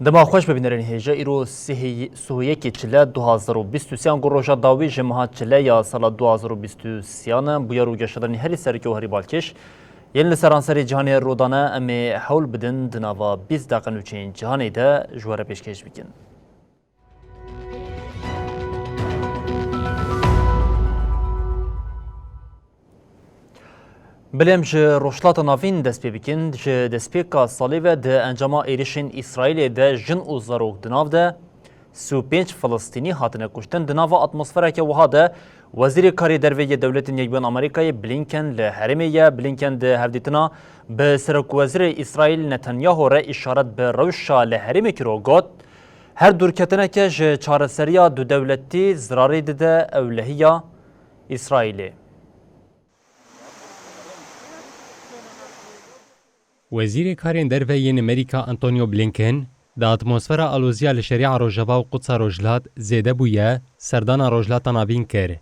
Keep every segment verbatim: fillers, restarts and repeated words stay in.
Dema xweş be bînerên hêja, îro sihê-, sihê yekê çile du hazar û bîst û sê an ku roja dawî ji meha çile ya sala du hazar û bîst û sê an e, bûyer û geşedanî herî sereke û herî balkêş yên li seranserê cîhanê rûdane, em ê hewl bidin di nava bîst deqe nûçeyên cîhanê de ji we re pêşkêş bikin. Bilê em ji Rojhilata Navîn dest pê bikin. Ji destpêka salê ve di encama êrişên Îsraîlê de jin û zarok di nav de sî û pênc Filistînî hatine kuştin. Di nava atmosfereke wiha de Wezîrê Karê Derve yê Dewletên Yekbûyî Amerîkayê Blinken li herêmê ye. Blinken di hevdîtina bi Serokwezîrê Îsraîl Netanyahu re îşaret bi rewşa li herêmê kir û got, her dûrketineke ji çareseriya dudewletî zirarê dide ewlehiya Îsraîlê. Wezîrê Karên Derve yên Amerîka Antonio Blinken, di atmosfera aloziya li Şerîa Rojava û Qudsa Rojhilat zêde bûye, serdana Rojhilata Navîn kir.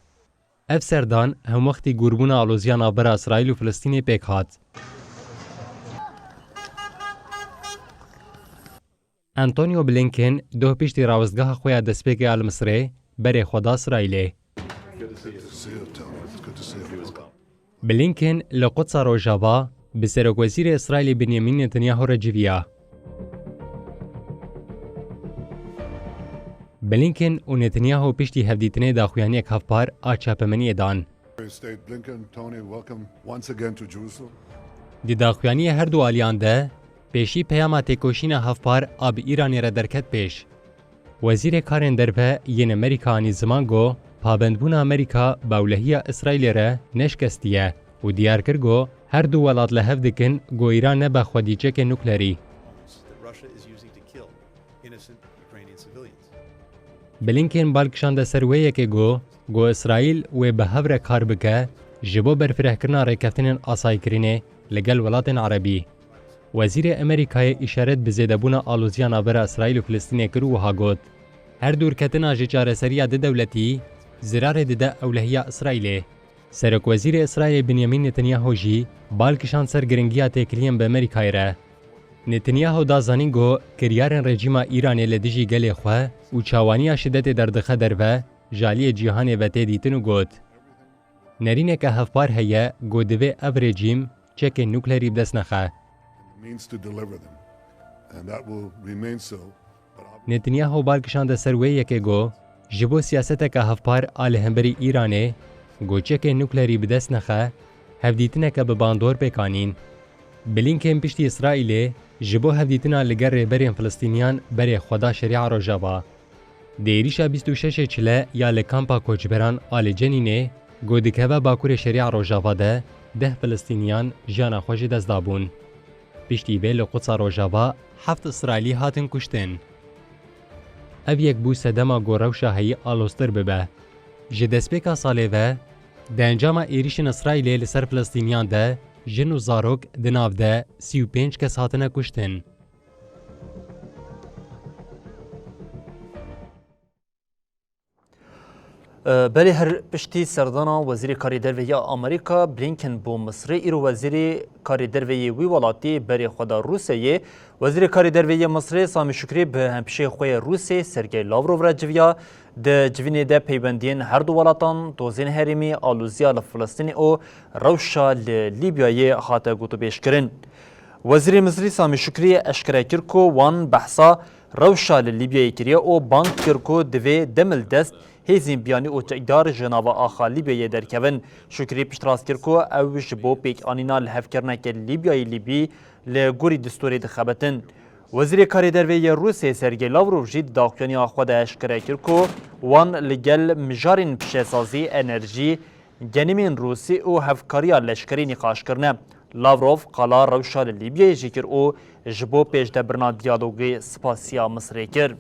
Ev serdan hemwextî gûrbûna aloziya navbera Îsraîl û Filistînê pêk hat. Antonio Blinken doh piştî rawestgeha xwe ya destpêkê ya li Misirê berê xwe da Îsraîlê. Blinken li Qudsa Rojava bi Serokwezîrê Îsraîlê Benyamin Netanyahu re civiya. Blinken û Netanyahu piştî hevdîtinê daxuyaniyek hevpar a çapemeniyê dan. State Blinken, Tony, welcome once again to Jerusalem. Di daxuyaniyê her du aliyan de pêşî peyama têkoşîna hevpar a bi Îranê re derket pêş. Wezîrê Karên Derve yên Amerîka anî ziman ku pabendbûna Amerîka bi ewlehiya Îsraîlê re ne şikestî ye û diyar kir ku her du welat li hev dikin ku Îran nebe xwedî çekê nuklerî. That Russia is using to kill innocent Ukrainian civilians. Blinken bal kişande ser wê yekê got, got Îsraîl wê bi hev re kar bike ji bo berfirehkirina rêkeftinên asayîkirinê li gel welatên erebî. Wezîrê Amerîkayê îşaret bi zêdebûna aloziya navbera Îsraîl û Filistînê kir û wiha got, her dûrketina ji çareseriya didewletî zirarê dide ewlehiya Îsraîlê. Serokwezîrê Îsraîlê Benyamin Netanyahu jî bal kişand ser giringiya têkiliyên bi Amerîkayê re. Netanyahu da zanîn ku kiryarên rejîma Îranê li dijî gelê xwe û çawaniya şidetê derdixe derve, ji aliyê cîhanê ve tê dîtin û got, nerîneke hevpar heye ku divê ev rejîm çekên nuklerî bi dest nexe. Means to deliver them. And that will remain so. Netanyahu bal kişande ser wê yekê got, ji bo siyaseteke hevpar a li hemberî Îranê, ku çekên nuklerî bi dest nexe, hevdîtineke bi bandor pêk anîn. Blinken piştî Îsraîlê ji bo hevdîtina li gel rêberên Filistîniyan berê xwe da Şerîa Rojava. Di êrîşa bîst û şeş ê çile ya li kampa koçberan a li Cenînê, ku dikeve bakurê Şerîa Rojava de, deh Filistîniyan jiyana xwe ji dest dabûn. Piştî vê li Qudsa Rojava heft Îsraîlî hatin kuştin. Ev yek bû sedema ku rewşa heyî aloztir bibe. Ji destpêka salê ve, di encama êrîşên Îsraîlê li ser Filistîniyan de jin û zarok di nav de sî û pênc kes hatine kuştin. Belê her piştî serdana Wezîrê Karê Derve ya Amerîka Blinken bo Misirê, îro Wezîrê Karê Derve yê wî welatî berê xwe da Rûsyayê. Wezîrê Karê Derve yê Misirê Samî Şukrî bi hempîşeyê xwe yê Rûsê Sergey Lavrov re civiya. Di civînê de peywendiyên her du welatan, dozên herêmî, aloziya li Filistînê û rewşa li Lîbyayê hate gotûbêjkirin. Wezîrê Misirî Samî Şukrî eşkere kir ku wan behsa rewşa li Lîbyayê kiriye û bang kir ku divê demildest hêzên biyanî û çekdar ji nava axa Lîbyayê derkevin. Şukrî piştrast kir ku ew ji bo pêkanîna lihevkirineke Lîbyayê Lîbî li gorî distûrê dixebitin. Wezîrê Karê Derve yê Rûsê Sergey Lavrov jî di daxuyaniya xwe de eşkere kir ku wan li gel mijarên pişesazî, enerjî, genimên Rûsî û hevkariya leşkerî nîqaş kirine. Lavrov qala rewşa li Lîbyayê jî kir û ji bo pêşdebirina diyalogê spasiya Misirê kir.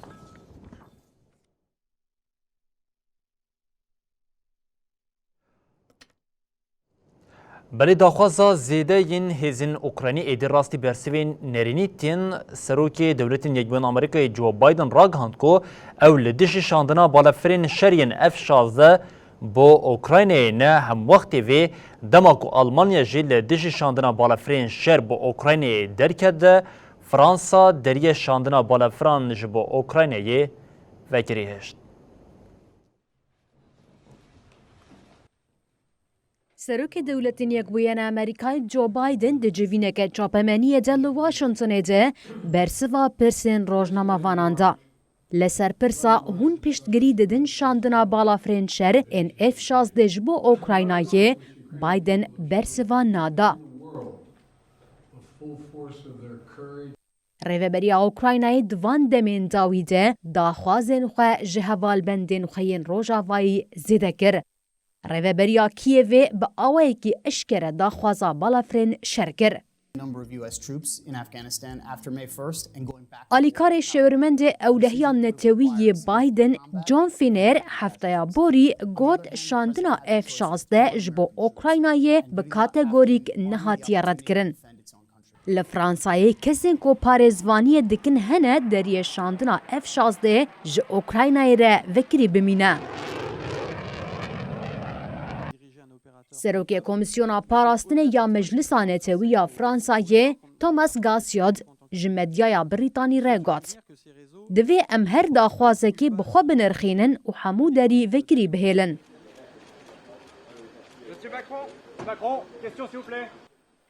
Belê daxwaza zêde yên hêzên Ukraynî êdî rastî bersivên nerînî tên. Serokê Dewletên Yekbûyên Amerîkayê Joe Biden ragihand ku ew li dijî şandina balefirên şer yên F şazdeh bo Ukraynayê ne, hemwextê vê dema ku Almanya jî li dijî şandina balefirên şer bo Ukraynayê derket de, Fransa deriyê şandina balefiran ji bo Ukraynayê vekirî hişt. Serokê Dewletên Yekbûyên Amerîkayê Joe Biden di civîneke çapemeniyê de li Washingtonê de bersiva pirsên rojnamevanan da. Li ser pirsa hûn piştgirî didin şandina balafirên şer ên F şazdeh ji bo Ukraynayê, Biden bersiva nada. Rêveberiya Ukraynayê di van demên dawî de daxwazên xwe ji hevalbendên xwe yên Rojavayî zêde kir. Rêveberiya Kîevê bi awayekî eşkere daxwaza balafirên şer kir. Number of U S troops in Afghanistan after May first and going back. Alîkarê şêwirmendê ewlehiya netewî yê Biden, John Finner, hefteya borî got, şandina F şazdeh ji bo Ukraynayê bi kategorîk nehatiye redkirin. Li Fransayê kesên ku parêzvaniyê dikin hene deriyê şandina F şazdeh ji Ukraynayê re vekirî bimîne. Serokê Komîsyona Parastinê ya Meclisa Netewî ya Fransayê, Thomas Gassiot, ji medyaya Brîtanî re got, divê em her daxwazekê bi xwe binirxînin û hemû derî vekirî bihêlin. Monsieur Macron, Macron, question s'il vous plaît.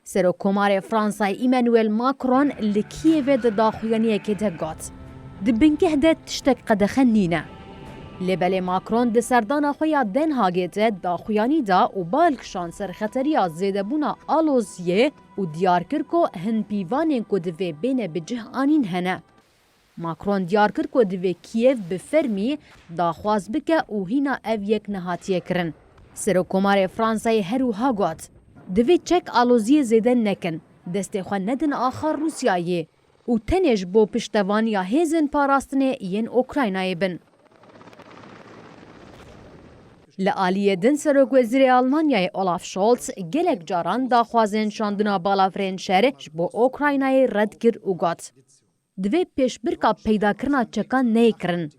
Serokkomarê Fransayê Emmanuel Macron li Kîevê di daxuyaniyekê de got, di bingeh de tiştek qedexe nîne. Lê belê Macron di serdana xwe ya Den Haagê de daxuyanî da û bal kişand ser xeteriya zêdebûna aloziyê û diyar kir ku hin pîvanên ku divê bêne bi cih anîn hene. Macron diyar kir ku divê Kîev bi fermî daxwaz bike û hîna ev yek nehatiye kirin. Serokkomarê Fransayê her wiha got, divê çek aloziyê zêde nekin, destê xwe nedin axa Rûsyayê û tenê ji bo piştevaniya hêzên parastinê yên Ukraynayê bin. Li aliyê din Serokwezîrê Almanyayê Olaf Scholz gelek caran daxwazên şandina balafirên şer ji bo Ukraynayê red kir û got, divê pêşbirka peydakirina çekan neyê kirin.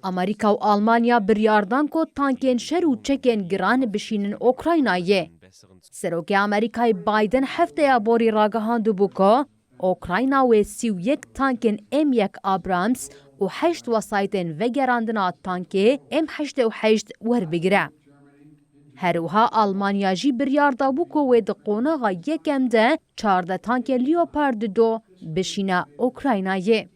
Amerîka û Almanya biryar dan ku tankên şer û çekên giran bişînin Ukraynayê. Serokê Amerîkayê Biden hefteya borî ragihandibû ku Ukrayna wê sî û yek tankên M yek Abrams û heşt wesayîtên vegerandina tankê M heştê û heşt werbigire. Her wiha Almanya jî biryar dabû ku wê di qonaxa yekem de çardeh tankên Leopard du bişîne Ukraynayê.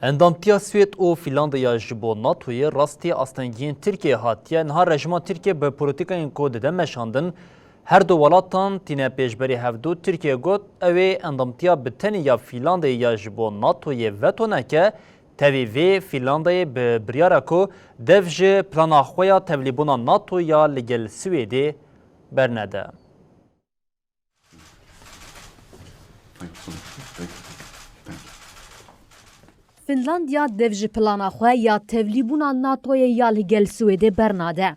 Endamtiya Swêd û Fînlandaya ji bo NATOyê rastî astengiyên Tirkiyeyê hatiye. Niha rejîma Tirkiye bi polîtîkayên ku dide meşandin, her du welatan tîne pêşberî hevdû. Tirkiye got, ew ê endamtiya bi tenê ya Fînlandayê ya ji bo NATOyê veto neke, tevî vê Fînlandayê bi biryara ku dev ji plana xwe ya tevlîbûna NATO ya li gel Swêdê bernede. Finlandiya dev ji plana xwe ya tevlîbûna NATOyê ya li gel Swêdê bernade.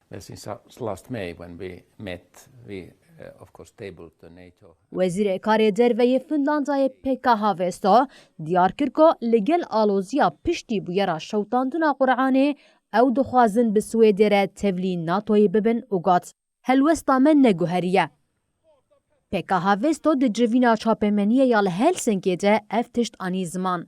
Well, since last May when we met, we, uh, of course, tabled the NATO. Wezîrê Karê Derve yê Finlandiyayê Pekka Haavisto diyar kir ku li gel aloziya piştî bûyera şewitandina Quranê ew dixwazin bi Swêdê re tevlî NATOyê bibin û got, helwesta me neguheriye. Pekka Haavisto di civîna çapemeniyê ya li Helsinkê de ev tişt anî ziman.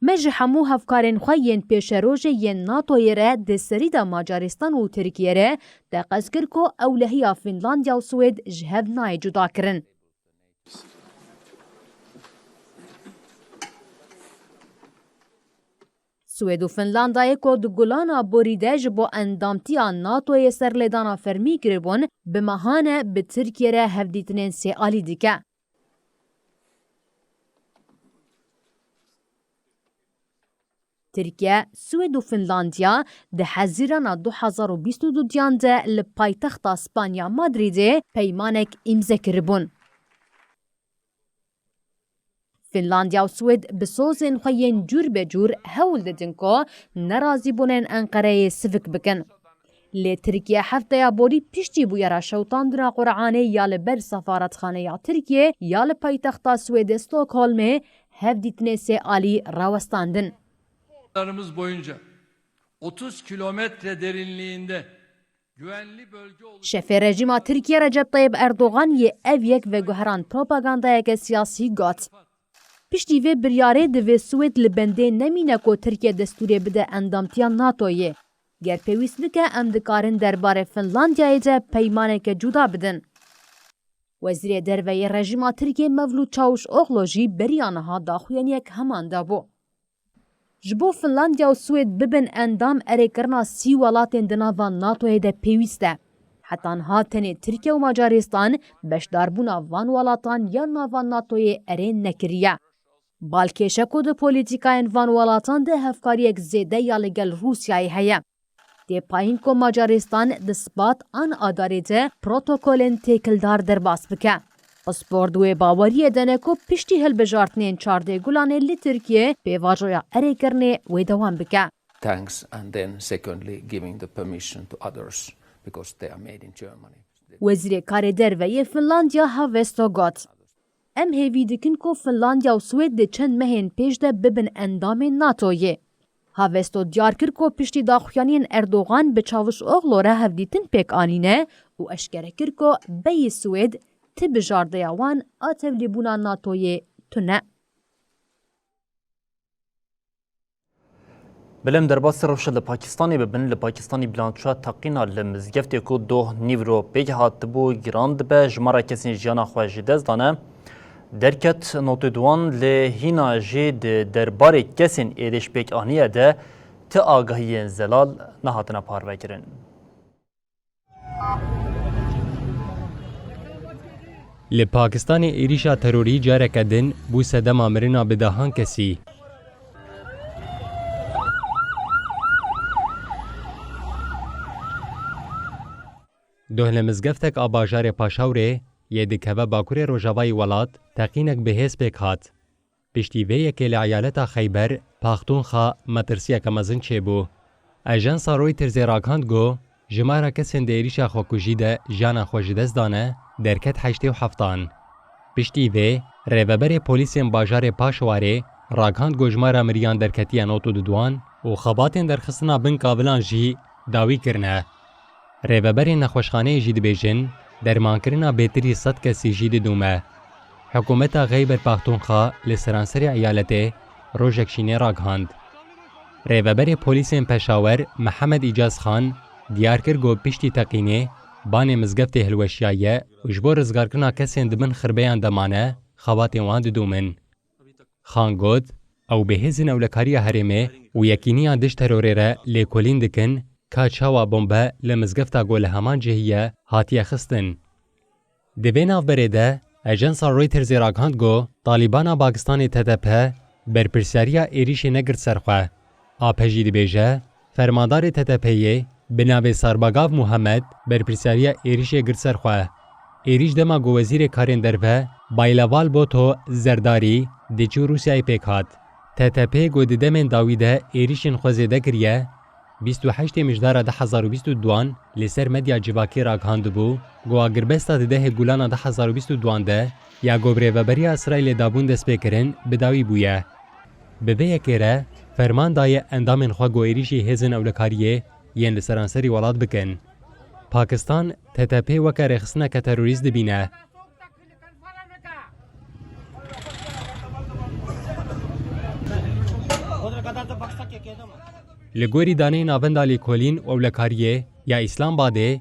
Me ji hemû hevkarên xwe yên pêşerojê yên NATOyê re di serî de Macaristan û Tirkiye re teqez kir ku ewlehiya Fînlandiya û Swêd ji hev nayê cudakirin. Swêd û Finlandayê ku di gulana borî de ji bo endamtiya NATOyê serlêdana fermî kiribûn, bi mehan e bi Tirkiye re hevdîtinên sêalî dike. Tirkiye, Swêd û Finlandiya di Hezîrana du hezar û bîst û duyan de li paytexta Spanya Madrîdê peymanek îmze kiribûn. Finlandiya û Swêd bi sozên xwe yên cûr be cûr hewl didin ku nerazîbûnên Enqereyê sivik bikin. Lê Tirkiye hefteya borî piştî bûyera şewitandina Qur'anê ya li ber sefaretxaneya Tirkiye ya li paytexta Swêdê Stockholmê hevdîtinê sê alî rawestandin. Sınırlarımız boyunca otuz kilometre derinliğinde güvenli bölge oluşturulması Şefê rejîma Tirkiye Recep Tayyip Erdogan yê ev yek veguheran propagandayeke siyasî got. Piştî vê biryarê divê Swêd li bendê nemîne ku Tirkiye destûrê bide endamtiya NATOyê. Ger pêwîst bike, em dikarin derbarê Finlandiyayê de peymaneke cuda bidin. Wezîrê Derve yê rejîma Tirkiyê Mevlût Çavuşoglu jî beriya niha daxuyaniyek heman dabû. Ji bo Finlandiya û Swêd bibin endam, erêkirina sî welatên di nava NATOyê de pêwîst e. Heta niha tenê Tirkiye û Macaristan beşdarbûna van welatan ya nava NATOyê erê nekiriye. Balkêş e ku di polîtîkayên van welatan de hevkariyek zêde ya li gel Rûsyayê heye. Tê payîn ku Macaristan di Spat an Adarê de protokolên têkildar derbas bike. Pispor di wê baweriyê de ne ku piştî hilbijartinên çardeh Gulanê li Tirkiye pêvajoya erêkirinê wê dewam bike. Thanks and then secondly giving the permission to others because they are made in Germany. Wezîrê Karê Derve yê Finlandiya Haavisto got, Em hêvî dikin ku Finlandiya û Swêd di çend mehên pêş de bibin endamên NATOyê. Haavisto diyar kir ku piştî daxuyaniyên Erdogan bi Çavuşoglu re hevdîtin pêk anîne û eşkere kir ku beyî Swêd ti bijardeya wan a tevlîbûna NATOyê tune. Belê em derbasî rewşa li Pakistanê bibin. Li Pakistanê bilançoya teqîna li mizgeftê ku doh nîvro pêk hatibû giran dibe, jimara kesên jiyana xwe ji dest dane. Derket notê duwan lê hîna jî di derbarê kesên êrîş pêk aniye de ti agahiyên zelal nehatine parvekirin. Li Pakistanê êrîşa terorî careke din bû sedema mirina bi dehan kesî. Doh li mizgeftek a bajarê Paşawrê yê dikeve bakurê rojavayî welat, teqînek bi hêz pêk hat. Piştî vê yekê li eyaleta Xeyber, Paxtûnxa, metirsiyeke mezin çêbû. Ajansa Reutersê ragihand ku jimara kesên di êrîşa xwekujî de jiyana xwe ji dest dane, derket heştê û heftan. Piştî vê, rêveberê polîsên bajarê Paşwarê ragihand ku jimara miriyan derketiye nod û duduan û xebatên derxistina bin kavilan jî dawî kirine. Rêveberên nexweşxaneyê jî dibêjin, dermankirina bêtirî sed kesî jî didome. Hikûmeta Xeyber Paxtûnxa li seranserê eyaletê rojek şînê ragihand. Rêveberê polîsên Peşawer Mihemed Îcaz Xan diyar kir ku piştî teqînê banê mizgeftê hilweşiyaye û ji bo rizgarkirina kesên di bin xirbeyan de mane, xebatên wan didomin. Xan got, ew bi hêzên ewlekariya herêmê û yekîniya dij terorê re lêkolîn dikin ka çawa bombe li mizgefta ku li heman cihî ye hatiye xistin. Di vê navberê de, ajansa Reutersê ragihand ku Talîbana Pakistanê T T P berpirsiyariya êrîşê negirt ser xwe. A P jî dibêje, fermandarê T T P'yê bi navê Sarbagav Muhammed berpirsiyariya êrîşê girt ser xwe. Êrîş dema ku Wezîrê Karên Derve Baylaval Bhutto Zerdarî diçû Rûsyayê pêk hat. T T P ku di demên dawî de êrîşên xwe zêde kiriye, bîst û heştê Mijdara du hezar û bîst û duan li ser medya civakî ragihandibû ku agirbesta di dehê Gulana du hezar û bîst û duan de ya ku bi rêveberiya Îsraîlê dabûn destpêkirin bi dawî bûye. Bi vê yekê re ferman daye endamên xwe ku êrîşî hêzên ewlekariyê yên li seranserî welat bikin. Pakistan T T P weke rêxistineke terorîst dibîne. Li gorî daneyê Navenda Lêkolîn û Ewlekariyê ya Îslamabadê,